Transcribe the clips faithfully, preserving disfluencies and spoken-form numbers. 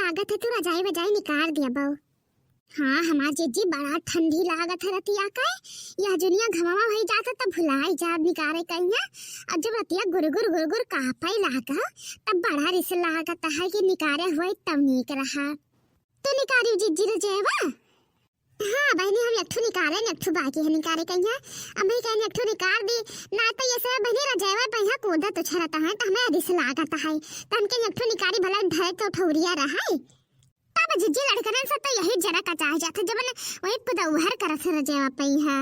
लागत है तू रजाई बजाई निकाल दिया बहू। हाँ, हमार जिज्जी बड़ा ठंडी लागत है रतिया के। यह जुनिया घमवा होई जात है तब भुलाई जाब निकारे कहिया। अब जब रतिया गुरगुर गुरगुर कापे लागा तब बड़ा रिस लागत है कि निकारे होई तब नीक रहा। तू निकारियो जिज्जी रजेवा? हाँ बहिनी, हम एक ठो निकारे, एक ठो बाकी है निकारे कहिया। अब भी कहीं एक ठो निकार दी, ना तो ये सब बहिनी रजेवा पहिया कूदत उछरत है, तो हमें रिस लागत है। तो हमके एक ठो निकारी भला धरे तो ठौरिया रहे। तब जिज्जी लड़कनन से तो यही जरा कचाह जात है, जबन वही पुदौहर करत है रजेवा पहिया।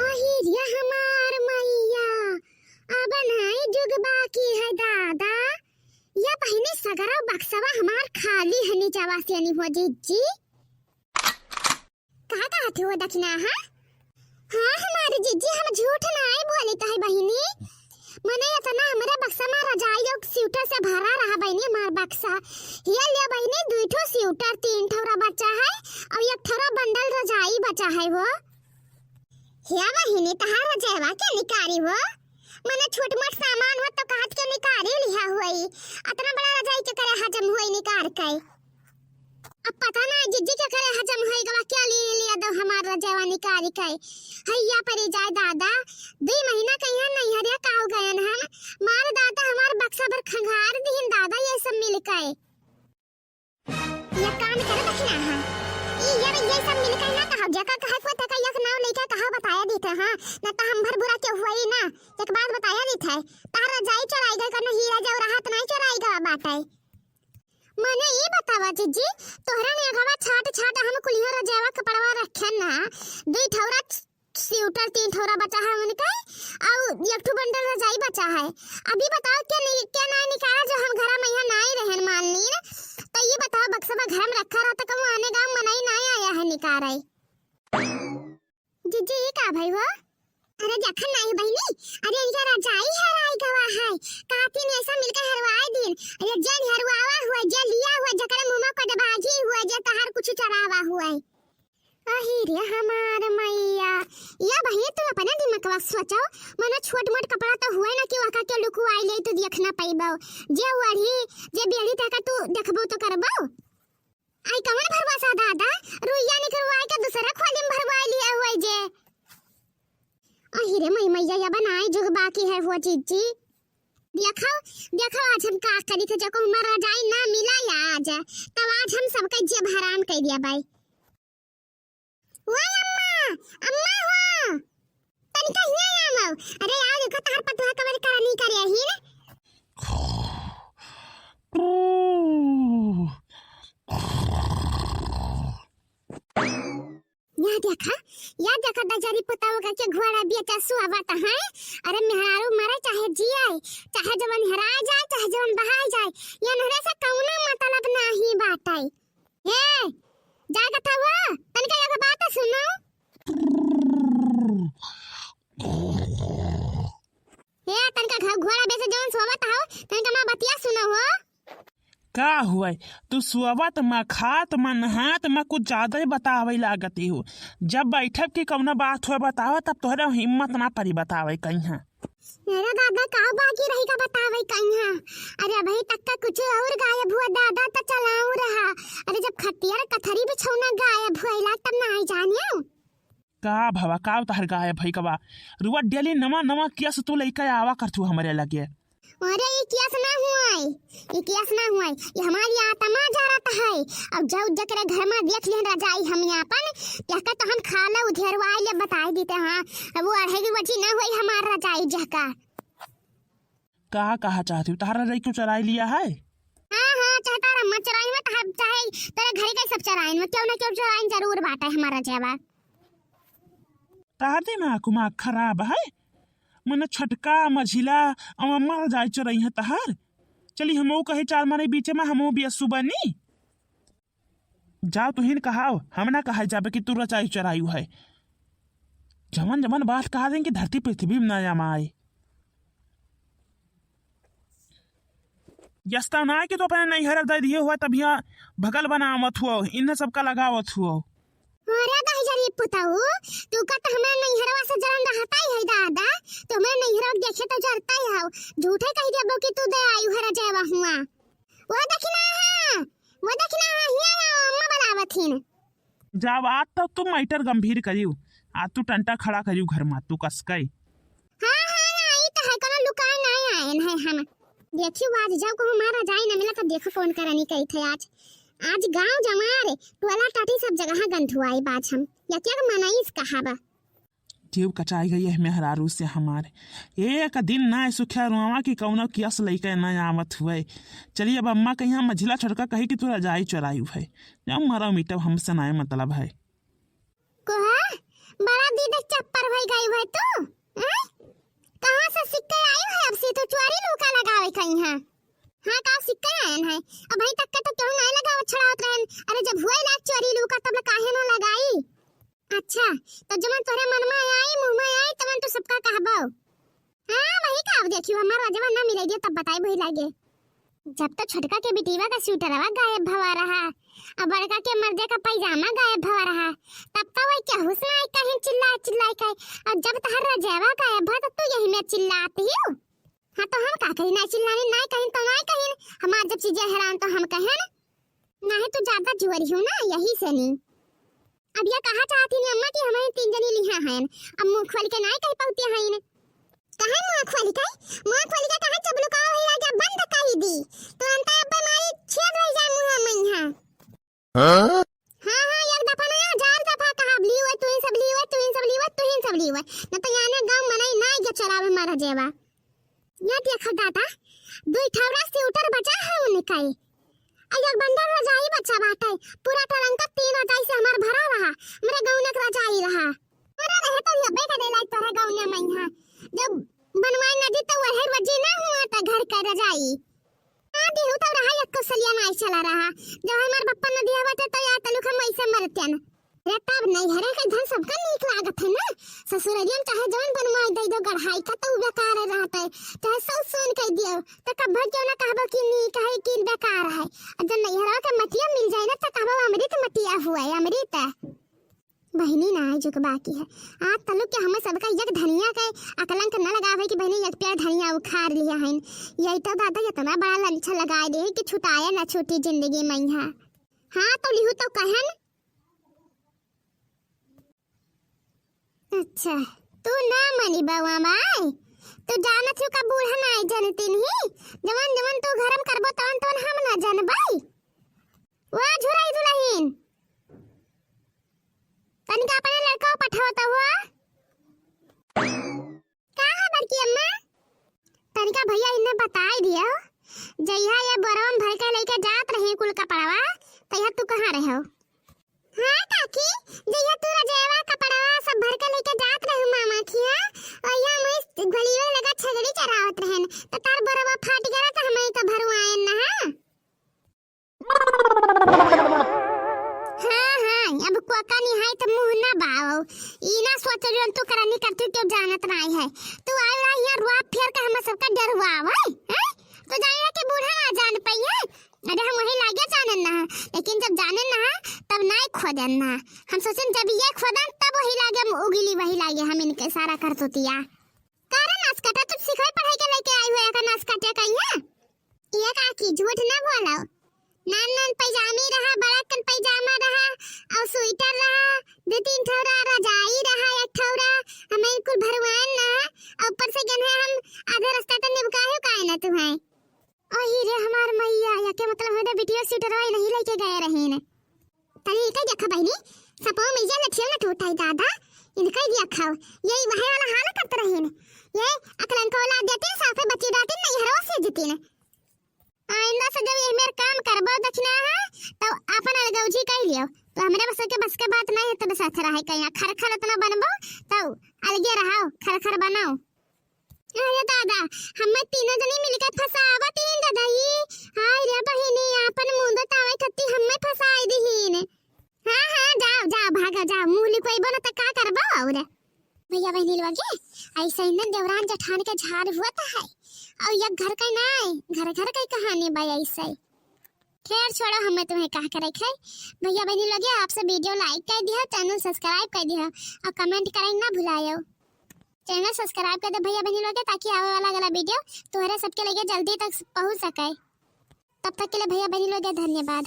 अहिरिया हमार मैया, अब नाई जुग बाकी है दादा। या बहिनी सगरा बक्सवा हमार खाली है नीचवा से नहीं हो जिज्जी। का कहत हो दखिना, हाँ? हाँ, हमारी जिज्जी, हम झूठ नाई बोली तो है बहिनी। मने इतना हमरे बक्सा में रजाई और स्वेटर से भरा रहा बहिनी, हमार बक्सा। ये लिया बहिनी, दुई ठो स्वेटर, तीन ठौरा बचा है और एक ठौरा बंडल रजाई बचा है हो। हे बहिनी, तहार रजवा के निकारी हो? मने छोट मोट सामान हो तो कहत के निकारी लिहा होई। अतना बड़ा रजाई के करे हजम होई निकार के? अब पता ना जिज्जी के करे हजम होई गवा, क्या लिए लिया दो हमार रजवा निकारी के। हैया परी जाए दादा, दुई महीना कहिया नैहरिया काव गयन हम। मार दादा हमार बक्सा भर खंगार दिहिन दादा ये सब मिल के। ये काम करे बहिना, हाँ। ई ये, ये सब मिलके ना कहो, जेका कहे को तेका एक नाव लेके कहो बताया देते, हाँ। न तो हम भर बुरा के हुआ ही ना। एक बात बताया देते है, तार रजाई चोराई गए, कनो हीरा जवाहरात नहीं चोराई गवा बाटे। मने ई बतावा जिज्जी, तोहरा ने अगवा छाट छाट हम कुलिया रजावा कपड़वा रखे ना, दुई ठौरा स्वेटर तीन ठौरा बचा है उनका, और एक ठो बंडल रजाई बचा है। अभी बताओ क्या नहीं, क्या नाई निकाला जो हम घरा में यहाँ नाई रहन मान लीन, तो ये बताओ बक्सवा घर में रखा रहा तो कहूँ आने गाँव मनाई नाई आया है निकारे। जिज्जी ये का भाई हो? अरे जखन नाई बहिनी, अरे इनका रजाई हराई गवा है, कातिन ऐसा मिलकर हरवाई दिन, अरे जन हरवावा हुआ, जे लिया हुआ, जकरे मुँह में कटबाजी हुआ, जे तहार कुछ चरावा हुआ है। अही रे हमार मैया, या बहिनी तू अपना दिमागवा सोचो, मने छोट मोट कपड़ा तो हुए ना कि वका के लुकवाई ले तू देख ना पइबो, जे ओढ़ी, जे बेली तहका तू देखबो तो करबो। आई कवन भरवासा दादा, रुइया निकरवाई के दूसरा खोली में भरवाई लिया हुआ जे। अही रे मई मैया, या बनाई जुग बाकी है हुआ जिज्जी। देखो, देखो आज हम का करी थे, जको हमारा रजाई ना मिला या आज, तब आज हम सबके जेब हराम कर दिया बाई। ओए अम्मा, अम्मा हो, तनिका हिया आ मऊ। अरे यार, देखो तहार पतोहा कमर करनी करे ही रे। या देखा, या देखा दजरी पुताऊ का के घोड़ा बेचा सुआवत है। अरे मेहरारू मरे चाहे जिए, चाहे जवन हेराए जाए, चाहे जवन बहाए जाए, ये नहरे से कौनो मतलब नाही बाटे। ए, जागत हवो, तनिका एगो बात सुनो। ए, तनिका घ-, घोड़ा बेसे जौन सोवत हौ, तनिका माँ बतिया सुनो हो। का हुए, तू सोवत मा, खात मा, नहात मा, कुछ ज्यादा ही बतावे लागत हो। जब बैठब कि कौनो बात हुए बतावा, तब तोहरे हिम्मत ना परी बतावे कहीं। अरे दादा, का बाकी रही का बतावे कहीं? अरे अभी तक का कुछ और गायब हुआ दादा, त चलाऊ रहा। अरे जब खटिया रे कथरी बिछौना गायब होइला तब ना आई जानियो। का भवा, का तहर गायब है कबा? रुआ डेली नवा नवा केस तू लइका आवा करथू हमरे लगे। अरे ई केस ना हुआ, ई केस ना हुआ, ई हमारी आत्मा जरत है। अब जाऊ जकरे घर में देख लिहन रजाई हम आपन, कहकर तो हम खाला उधेरवाई ले बताई देते हाँ। अब वो अढ़ेगी वजी ना हुई हमार रजाई जहका। का कहा चाहती हूँ, तहार रजाई क्यों चुराई लिया है? हाँ, हाँ, चाहे तारा मत चुराई मत, हम चाहे तेरे घर के सब चुराई मत, क्यों ना क्यों चुराई जरूर बाटे हमारा जेवा। तहार दिमाग उमाग खराब है, मने छोटका, मझिला, अम्मा रजाई चुराई है तहार। चली हमहू कहे चार मारे बीचे में हमहू बियसु बनी। जाओ तुहिन कहाओ, हम ना कहा जाबे कि तू रजाई चुरायु है। जवन जवन बात कहा दें कि धरती पृथ्वी में ना जमाए। यस्ता ना कि तू अपने नैहर दे दिए हुआ तब यहाँ भगल बनावत हुआ, इन्हें सबका लगावत हुआ। अरे दहिजरी पुताऊ, तू का तो हमारे नैहरवा से जलन रहता ही है दादा, तो हमारे नैहरवा देखे तो जरता ही हो, झूठे कह देबो कि तू दे आयु है रजावा हुआ। वो दखिना हा, वो दखिना हा, हिया आओ, अम्मा बुलावत हिन। जाव, आज तब तू मैटर गंभीर करियो, आज तू टंटा खड़ा करियो घर मा, तू कसकई। हाँ, हाँ, हाँ, ई तो है, कोनो लुकाए नाई आएन है हम। देखियो, आज जाओ कहूँ मारा जाए ना मिला, तो देखो कौन करनी कही थे आज। आज गाँव जवार, टोला टाटी सब जगह गंधुआई बाज हम। या क्या मनाई इस कहावा? जीव कचाई गई है मेहरारू से हमारे। एक दिन ना सुखिया रोवा कि कौनो कियस लइके ना आवत हुए। चलिए अब अम्मा के यहाँ मझिला छोटका कही कि तू रजाई चोराई है। जब मरो मिटब हमसे ना मतलब है। कोहा, बड़ा दीदी चप्पर भई गई है तू, हैं? कहाँ से सिक्के आई है अब से तू चोरी लूका लगावे कहीं है? हाँ, का सिक्के आयन है? अब भाई तक के तो केहू नाई लगावत छड़ावत रहन। अरे जब हुए लाग चोरी लूका तब ले काहे ना लगाई? अच्छा, तो जवन तोहरे मन में आई, मुँह में आई, तवन तो सबका कहबो। हाँ, वही का, अब देखियो, हमार रजवा ना मिले दियो, तब बताई वही लागे। जब तो छोटका के बिटीवा का स्वेटरवा गायब भवा रहा, अब बड़का के मर्दे का पैजामा गायब भवा रहा, तब तो वही क्या हुस्न आई कहीं चिल्ला चिल्ला के, और जब तहर रजवा गायब भा, तो तू यही में चिल्लाती हो। हाँ, तो हम का कही, ना चिल्लानी, ना कहीं तो ना कहीं, हमार जब चीजें हैरान तो हम कहें ना। नाहीं तो ज्यादा जुअरी हो ना, यही से नी। अब या कहा चाहत ही अम्मा कि हमहीं तीन जनी लिहा हन, अब मुँह खोल के नाहीं कहि पउते हइन। काहे मुँह खोल के? मुँह खोल के काहे चबलुकावा भइया के बंद कइ दी? तुरंत अब मारी छेद होइ जाए मुँह मइहाँ। हाँ? हाँ, हाँ, एक दफा ना, हजार दफा कहा, ली हुए, तुहीं सब ली हुए, तुहीं सब ली हुए, तुहीं सब ली हुए। न तो याने गाँव मनई नाहीं के चलावे मर जेवा। या देखा दादा, दुई ठौरा स्वेटर बचा है उनका। आ एक बंडल रजाई बचा बाटे। पूरा टरंका तीन रजाई से हमार भरा रहा। हमरे गौने के रजाई रहा। पूरा रहे तो ये बेटा दे लाई तोरा गौने मइहाँ। जब बनवाए ना दी तो वही वजी ना हुआ था घर का रजाई। हाँ, देहु तो रहा, एक कुसलिया नाई चला रहा। जब हमार बप्पा न दिया बाटे तो या तलुक हम ऐसे मरते न। रे तब नैहरे के धन सबका नीक लागत है ना। ससुररिया में चाहे जवन बनवाई दे दो गढ़ाई का तो बेकार रहत है। चाहे सौ सोन कह दियो तो कब्बो क्यों ना कहबो कि नीक है कि बेकार है। और जब नैहरवा के मटिया मिल जाए ना तो कहबो अमृत मटिया हुआ है, अमृत। बहिनी ना है जो के बाकी है। आज तलुक के हमें सबका एक धनिया के अकलंक न लगावे कि बहिनी एक पेड़ धनिया उखाड़ लिया है। यही तो दादा इतना बड़ा लंछा लगाए दे कि छुटाया ना छूटी जिंदगी मइहाँ। हाँ तो लिहू तो कहन। अच्छा, तू ना मनी बउआ माई, तू जानत हो का बूढ़ा नाई जनती नहीं, जवन जवन तू घरम करबो तवन तवन हम ना जनबई। वा झुराई दुलहिन, तनिका अपने लड़का पठाओ तो हुआ। का है बड़की अम्मा? तनिका भइया इन्हें बताई दियो, जइहा ये बोरवा में भर के लेके जात रही कुल कपड़वा, तइहा तू कहाँ रहो? हाँ काकी, जइहा तू रजवा कपड़वा सब भर के लेके जात रहो मामा खिया, और यहाँ मैं घलियो लगा छगड़ी चरावत रहन, तो तार बोरवा फाट गया तो हमें तो भरवाएन ना, हाँ? हाँ, हाँ, अब कोका निहाई त मुँह ना बावो। ई ना सोचो जौन तू करनी करती क्यों जानत नाई है। तू आयो रहा यहाँ रुआ फेर के हम सबका डरवावे, हैं? तो जाने कि बूढ़ा ना जान पाई है। अरे हम वही लागे जानन ना, लेकिन जब जानन ना, तब नाई खोदन ना। हम सोचन जब ये खोदन तब वही लागे हम उगिली वही लागे हम इनके सारा करतूतिया। कारण नास काटा तू सिखाई पढ़ाई के लेके आई हुआ का नास काटे कहीं है? ये काकी, झूठ ना बोलो। नान नान पैजामी रहा, बड़ा कन पैजामा रहा, और स्वेटर रहा, दो तीन ठौरा रजाई रहा, एक ठौरा, हमें कुल भरवान ना, और ऊपर से गन्हे हम आधे रास्ता तक निबकाहे काहे ना तुम्हें। अही रे हमार मैया, या के मतलब है बिटिया स्वेटर वाई नहीं लेके गए रहे ने। तनी इनके देखा बहिनी, सपवा में ये लठिया न टूटाई दादा, इनके देखा, यही वहे वाला हाल करत रहे ने। ये अकलन को औलाद देती, साफे बच्ची डाटी, नहीं हरो से जीती ने। आइंदा से जब ये मेर काम करबो दखिना है, तो आपन अलगौजी कह लियो। तो हमरे बस के, बस के बात नहीं है, तो बस अथरा है कहीं खरखर इतना बनबो, तो अलगे रहो, खरखर बनाओ। अरे दादा, हमें तीनों जनी मिलके फंसावत ही दादा ही। हाय रे बहिनी, आपन मुंह बतावे खत्ती हमें फंसाई दीन। हाँ, हाँ, जाओ, जाओ, भागो, जाओ, मुंह लिखवाइबो ना तो का करबो और? भैया बहिनी लोग के ऐसे ही ना देवरान जेठान के झाड़ हुआ था है। और ये घर का ना है, घर घर का ही कहानी बा ऐसे ही। खैर छोड़ो, हमें तुम्हें कहा करे है। भैया बहिनी लोग आप सब video like कर दिया, channel subscribe कर दिया और comment करें ना भुलायो। Channel subscribe कर दे भैया बहिनी लोग, ताकि आवे वाला अगला video तुम्हारे सबके लगे जल्दी तक पहुंच सके। तब तक के लिए भैया बहिनी लोग के धन्यवाद।